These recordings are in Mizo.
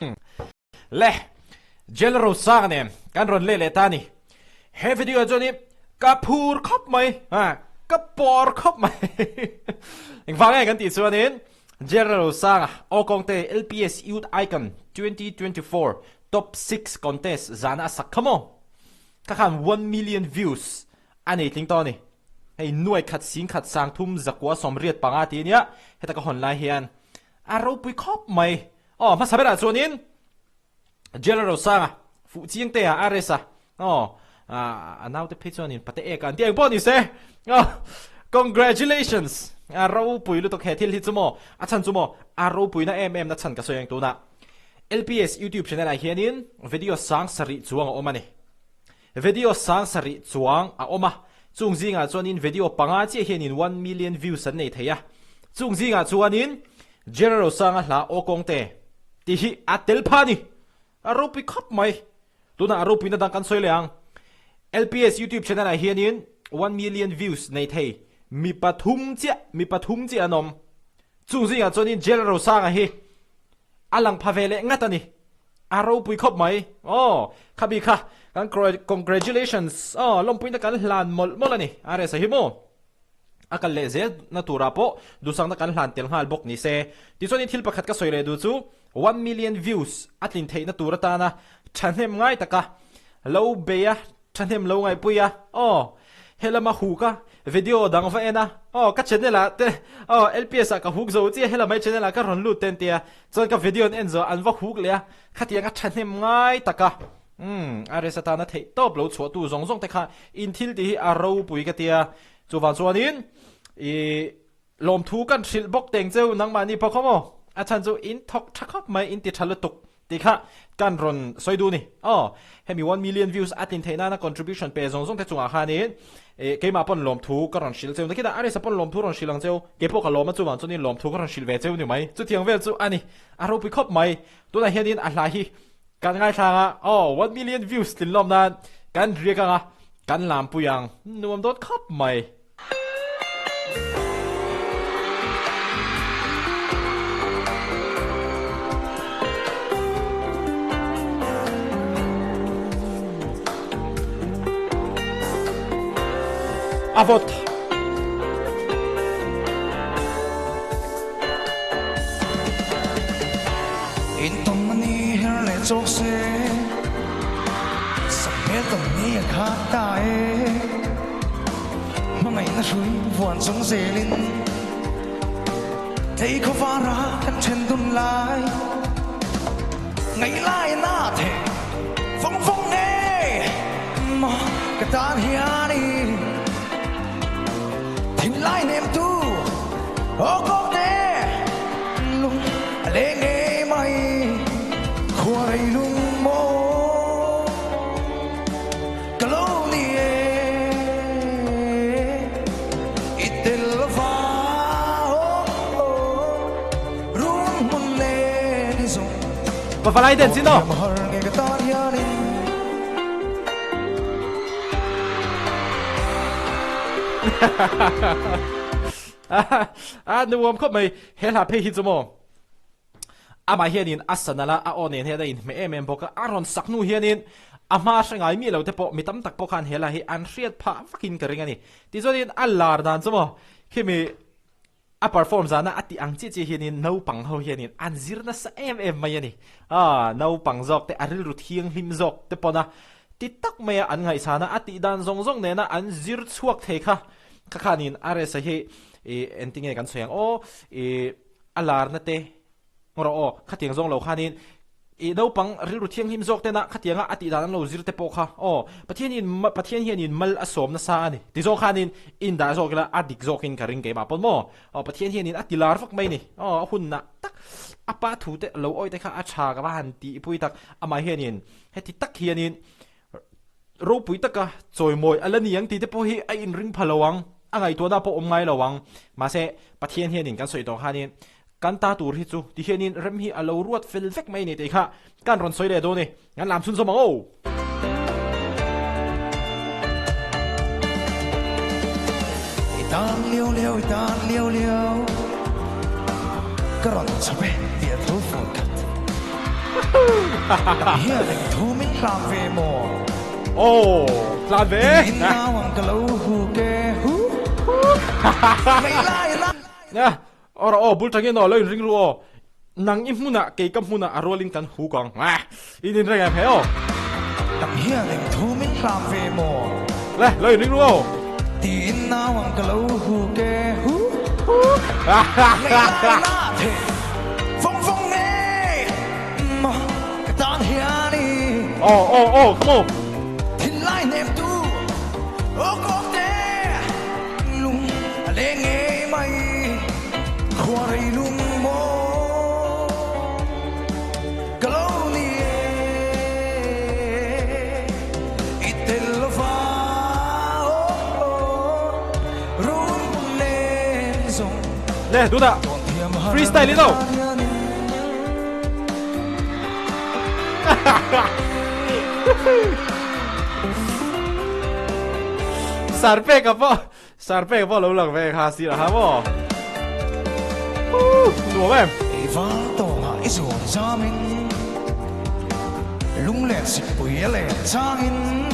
Le, Jail Rosanga nen kan rawn leh leh ta a ni. He video ah chuan hi ka phur khawp mai, ha, ka pawr khawp mai. Engvang nge kan tih chuanin Jail Rosanga aw kawngte LPS Youth Icon 2024 Top 6 Contest zana a sak kha maw? Kha khan 1 million views a nei tling tawh a ni. Hei nuai khat sing khat sang thum zakua 85 tih a nia, heta ka hawn lai hian a ropui khawp mai. Aw hmasa berah chuanin Jail Rosanga fuh chiang te a RS a aw a naute phei chuanin pate ek a an ti eng pawh ni se aw congratulations a ropui lutuk he thil hi chu maw a chhan chu maw a ropuina em em na chhan ka sawi ang tunah LPS YouTube channel ah hianin video sang sarih chuang a awm a ni video sang sarih chuang a awm a chung zingah chuanin video panga chiah hianin 1 million views an nei thei a chung zingah chuanin General Rosanga hla aw kawngte tih hi a tel pha a ni. A ropui khawp mai. Tunah a ropuina dang kan sawi leh ang. LPS YouTube channel ah hianin 1 million views nei thei mi pathum chiah mi pathum chiah an awm. Chung zingah chuanin General Rosanga hi a lang pha ve leh ngat a ni. A ropui khawp mai. Aw, khabi kha kan congratulations aw lawmpuina kan hlan mawlh mawlh a ni. RS a hi maw? A kal leh zel na turah pawh duhsakna kan hlan tel nghal bawk ni se. Tichuanin thil pakhat ka sawi leh duh chu 1 million views a tlin theihna tur atana thahnem ngai taka lo bei a, thahnem lo ngaihpui a, aw helama huk a, video dang va en a, aw ka channel ah te aw LPS ah ka huk zo chiah helama i channel ah ka rawn lut ten tia chuan ka video an en zawh an va huk leh a, khatianga thahnem ngai taka umm RS atana theih tawp lo chhuahtu zawng zawng te kha in thil tih hi a ropui ka tia. Chuvang chuanin i lawmthu kan hrilh bawk teng cheu nangmahni pawh khaw maw? A chhan chu in thawk tha khawp mai, in ti tha lutuk tih kha kan rawn sawi duh ni. Aw, hemi 1 million views a tlin theih nana contribution pe zawng zawng te chungah khanin i keimah pawn lawmthu ka rawn hrilh cheu. Nakinah Arisa pawn lawmthu rawn hrilh ang cheu, keipawh ka lawm a chuvang chuanin lawmthu ka rawn hrilh ve cheu ni mai. Chutiang vel chu a ni, a ropui khawp mai. Tunah hianin a hla hi kan ngaithlang a, aw 1 million views tlin lawm nan kan riak ang a, kan lampui ang nuam dawt khawp mai. A vawt. In tawn ni her leh chawk se sakhmel tawn ni a khat ta e hmangaihna hrui vuan chung zelin tlei khawvara kan then dun lai ngaih lai na the vawng vawng nge maw ka tan hianin thinlai nem tu aw kawngte lung a leng ngei mai khua rei lung maw ka lo ni e i tel lova run hmun len i zawng Pavalai den sin aw. har nge ka tan hianin A nuam khawp mai he hla phei hi chu maw amah hianin a san ala a aw nen hian a inhmeh em em bawk a, a rawn sak hnu hianin a hma hre ngai miah lo te pawh mi tam tak pawh khan he hla hi an hriat phah vakin ka ring a ni. Tichuanin a lar dan chu maw khimi a perform zana a tih ang chiah chiah hianin naupang ho hianin an zir nasa em em mai a ni. Aaa naupang zawk te a rilru thianghlim zawk te pawn a ti tak maia an ngaihsan a, a tih dan zawng zawng nena an zir chhuak thei kha kha khanin RS a hi ih engtinge kan sawi ang aw ih a larna te rawh aw khatiang zawng lo khanin ih naupang rilru thianghlim zawk tena khatianga a tih dan an lo zir te pawh kha aw Pathianin Pathian hianin mal a sawm nasa a ni ti zawk khanin in dah zawk ila a dik zawkin ka ring keimah pawn maw aw Pathian hianin a ti lar vak mai ni aw a hunah tak a pa thu te lo awih te kha a tha ka va han tihpui tak amah hianin heti tak hianin ropui taka chawimawi a la ni ang tih te pawh hi a inring pha lo ang, a ngaihtuahna pawh awm ngai lo ang. Mahse, Pathian hianin kan sawi tawh khanin kan ta tur hi chu ti hianin rem hi a lo ruat fel vek mai a ni tih kha kan rawn sawi leh dawn a ni. Kan lam chhunzawm ang aw! I tan liau liau, i tan liau liau, ka rawn chawp e tih a tho fur khat. Nang hian eng thu min hlan ve maw? Aw, hlan ve. Tiin nau ang ka lo huk e hu hu. Ngaih lai na. Nia, aw rawh aw, bul tangin aw, lo inring ru aw. Nang i hmunah, kei ka hmunah a rualin kan huk ang. In inring em he aw? Nang hian eng thu min hlan ve maw? Le, lo inring ru aw. Tiin nau ang ka lo huk e hu hu. Ngaih lai na the vawng vawng nge maw ka tan hian i. Aw aw aw come on. Thinlai hnem tu aw kawk te lung a leng ngei mai khua rei lung maw ka lo ni e i tel lova aw run len zawng Le tunah freestyle in aw. Sarpeka pawh Sarpeka pawh lo lang ve kha sir aha maw Nuam em. I val tawngah i zawn zamin Lunglen sikpui a len changin.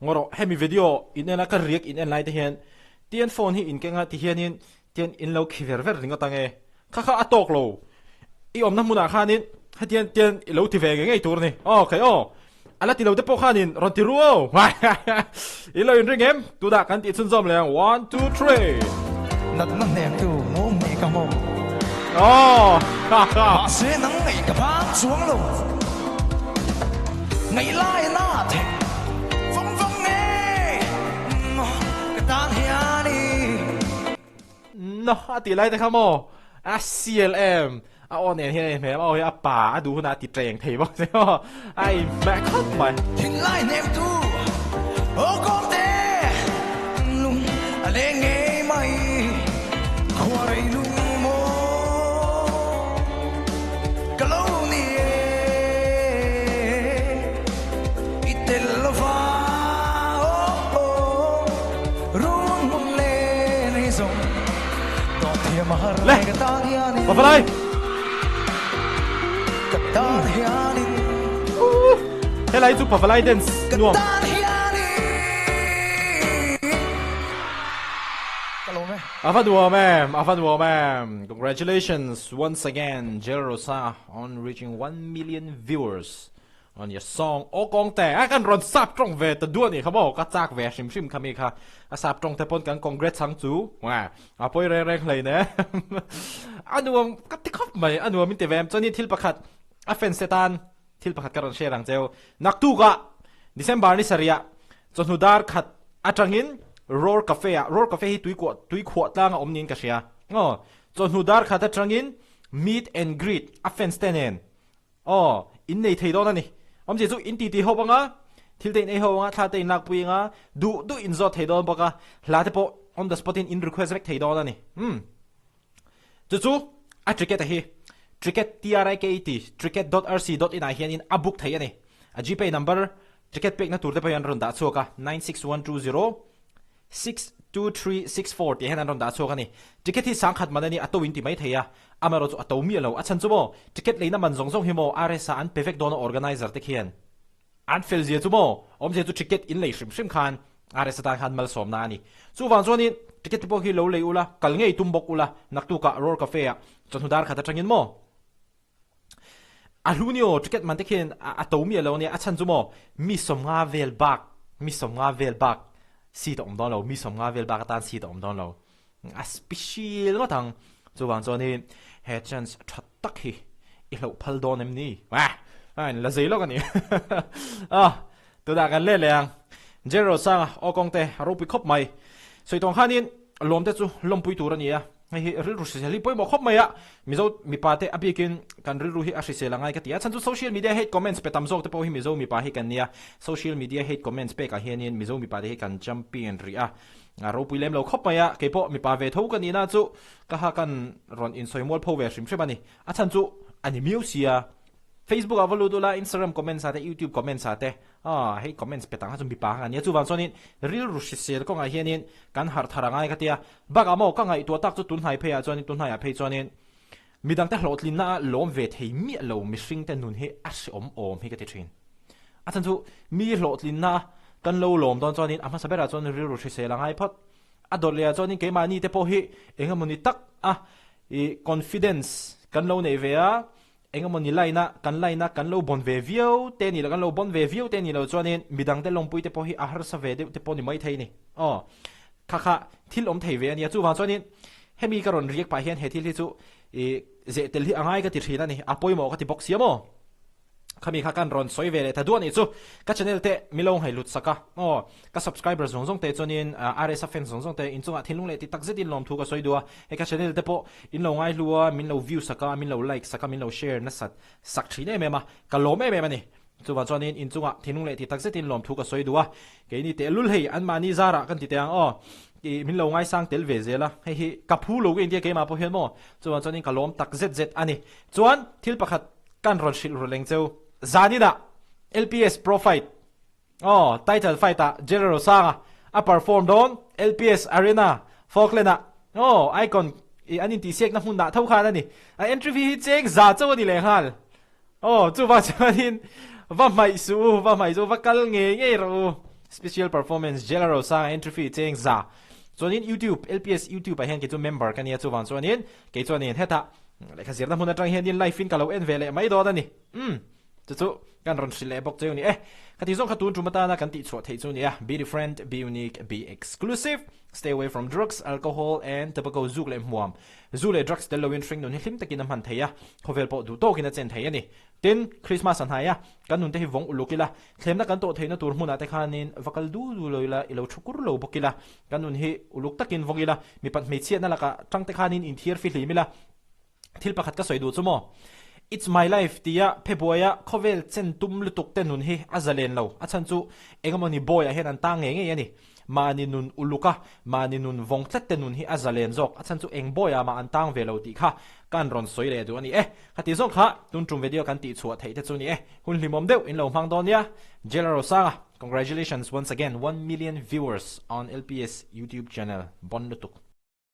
Ngaw rawh hemi video in en a ka riak in en lai te hian tian phone hi in keng a ti hianin Tian in lo khi ver ver ringawt ang e. Kha kha a tawk lo. I awmna hmunah khanin hetian tian i lo ti ve ngei ngei tur a ni. Aw khai aw. A la ti lo te pawh khanin rawn ti ru aw. I lo inring em? Tunah kan tih chhunzawm leh ang. One, two, three. Natna hnemtu mum nih ka hmu. Aw. Mahse nang ngaih ka bang chuang lo. Ngaih lai na thei vawng vawng nge. Ka tan hian i. No a tih lai te kha maw a sial em a aw nen hian a inhmeh em a aw hi a pa a duh hunah a ti teng thei bawk si maw a inhmeh khawp mai. Thinlai hnemtu aw kawngte lung a leng ngei mai khua rei lung maw ka lo ni e i tel lova aw aw run hmun len ei zawng tawh thiam a har Le ka tan hianin Papa lai ka tan hianin Helai chu Papa lai dance ka nuam tan hianin ka lawm e. A va nuam em, a va nuam em. Congratulations once again Jelrosa on reaching 1 million viewers. On your song aw kawng te a kan rawn sap tawng ve ta duah nih kha maw ka chak ve hrim hrim kha mi kha a sap tawng te pawn kan congrats ang chu a pawi reng reng hlei ne a nuam ka ti khawp mai a nuam in ti ve em chuan thil pakhat a fans te tan thil pakhat ka rawn share ang cheu naktuk ah December ni sarih ah chawhnu dar khat atangin Roar Cafe ah Roar Cafe hi tuikuah tuikhuah tlang a awm niin ka hria aw chawhnu dar khat atangin meet and greet a fans te nen Aw, in nei thei dawn a ni. Awmzia chu in titi ho bawk a, thil te in ei ho ang a, thla te in lakpui ang a, duh duh in zawt thei dawn bawk a, hla te pawh on the spot in in request vek thei dawn a ni. Umm. Chu chu a ticket a hi ticket T-R-I-K-E-T triket dot R-C dot in ah hian in a book thei a ni. A gpay number ticket pekna tur te pawh hian an rawn dah chhuak a, 96120. 62364 tih hian an rawn dah chhuak a ni. Ticket hi sangkhat man a ni, a to in ti mai thei a, amaherawh chu a to miah lo. A chhan chu maw, ticket leina man zawng zawng hi maw RS ah an pe vek dawn a organizer te khian an fel zia chu maw, awmzia chu ticket in lei hrim hrim khan RS atan khan malsawmna a ni. Chuvang chuanin ticket te pawh hi lo lei ula, kal ngei tum bawk ula, naktukah Roar Cafe ah chawhnu dar khat atangin maw, A hlu ni aw, ticket man te khian a to miah lo ania, a chhan chu maw mi sawmnga vel bak, mi sawmnga vel bak seat a awm dawn lo, mi sawmnga vel bak atan seat a awm dawn lo, a special ngawt ang, chuvang chuanin he chance tha tak hi i hloh phal dawn em ni? Wah! A in la zei lawk a ni. Aw, tunah kan let leh ang. General Sanga aw kawng te a ropui khawp mai. Sawi tawng khanin lawm te chu lawmpui tur a ni a. Hei hi rilru hrisel hi pawimawh khawp mai a, Mizo mipa te a bikin kan rilru hi a hrisel a ngai ka ti a, chhan chu social media hate comments pe tam zawk te pawh hi Mizo mipa hi kan nia, social media hate comments pekah hianin Mizo mipa te hi kan champion rih a, a ropui lem lo khawp mai a, keipawh mipa ve tho ka nihna chu ka ha kan rawn insawi mual pho ve hrim hrim a ni, a chhan chu a ni miau sia. Facebook ah va lut ula, Instagram comments ah te, YouTube comments ah te, ah hei comments pe tang kha chu mipa kha kan nia, chuvang chuanin rilru hrisel kawngah hianin kan harh thar a ngai ka tia, bakah maw ka ngaihtuah tak chu tunhnai pheiah chuanin tunhnaiah phei chuanin. Midangte hlawhtlinna a lawm ve thei miah lo mihringte nun hi a hreawm awm hi ka ti thin. A chhan chu mi hlawhtlinna kan lo lawm dawn chuanin a hmasa berah chuan rilru hrisel a ngai phawt. A dawt lehah chuanin keimahni te pawh hi engemawni tak a i confidence kan lo neih ve a, engemawni line a kan line a kan lo bawn ve viau te ni lo, kan lo bawn ve viau te ni lo chuanin midangte lawmpui te pawh hi a harsa ve deuh te pawh ni maithei ni. Aw, kha kha thil awm thei ve a nia. Chuvang chuanin hemi ka rawn riak pah hian he thil hi chu i zeh tel hi a ngai ka ti thin a ni, a pawimawh ka ti bawk sia maw? Khami kha kan rawn sawi ve leh ta duah nih chu. Ka channel te mi lo ngaihlut sak a, aw, ka subscriber zawng zawng te chuanin RS-a fans zawng zawng te inchungah thinlung leh ti tak zetin lawmthu ka sawi duh a, he ka channel te pawh in lo ngaihlu a, min lo view sak a, min lo like sak a, min lo share nasat sak thin em em a, ka lawm em em a ni. Chuvang chuanin inchungah thinlung leh ti tak zetin lawmthu ka sawi duh a, keini tehlul hei anmahni zarah kan ti teh ang aw, ih min lo ngaisang tel ve zel a, hei hi ka phu lo ka intia keimah pawh hian maw, chuvang chuanin ka lawm tak zet zet a ni. Chuan thil pakhat kan rawn hrilh ru leng cheu, zaninah LPS Pro Fight aw title fight ah General Sanga a perform dawn LPS Arena Falkland ah aw Icon ih an intihsiakna hmun dah tho khan a ni, a entry fee hi cheng za chauh a ni lehnghal. Aw, chuvang chuanin va hmaih suh u, va hmaih suh u, va kal ngei ngei rawh u. Special performance Jela Rosanga entry fee cheng za. Chuanin YouTube, LPS YouTube ah hian kei chu member ka nia chuvang chuanin kei chuanin hetah lehkha zirna hmun atang hianin live in ka lo en ve leh mai dawn a ni. Umm, chu chu kan rawn hrilh leh bawk cheu ni e. Ka tih zawng kha tun tum atana kan tihchhuah theih chu nia, be different, be unique, be exclusive, stay away from drugs, alcohol and tobacco zuk leh hmuam. Zu leh drugs tel loin hringnun hi hlim takin a hman thei a, khawvel pawh duh tawkin a chen thei a ni. Tin, Christmas a hnai a, kan nunte hi vawng uluk ila, thlemna kan tawh theihna tur hmunah te khanin va kal du du lo ila, i lo thu kur lo bawk ila, kan nun hi uluk takin vawng ila, mipat hmeichhiatna lakah tang te khanin inthiar fihlim ila. Thil pakhat ka sawi duh chu maw? It's my life tia phe buaia khawvel chen tum lutuk te nun hi a zalen lo, a chhan chu engemawni bawiah hian an tang ngei ngei a ni. Mahni nun uluk a, mahni nun vawng tlat te nun hi a zalen zawk, a chhan chu eng bawiah mah an tang ve lo tih kha kan rawn sawi leh duh a ni e. Khati zawng kha tun tum video kan tih chhuah theih te chu ni e. Hun hlimawm deuh in lo hmang dawn nia. Jela Rosanga, congratulations once again, 1 million viewers on LPS YouTube channel, bon lutuk.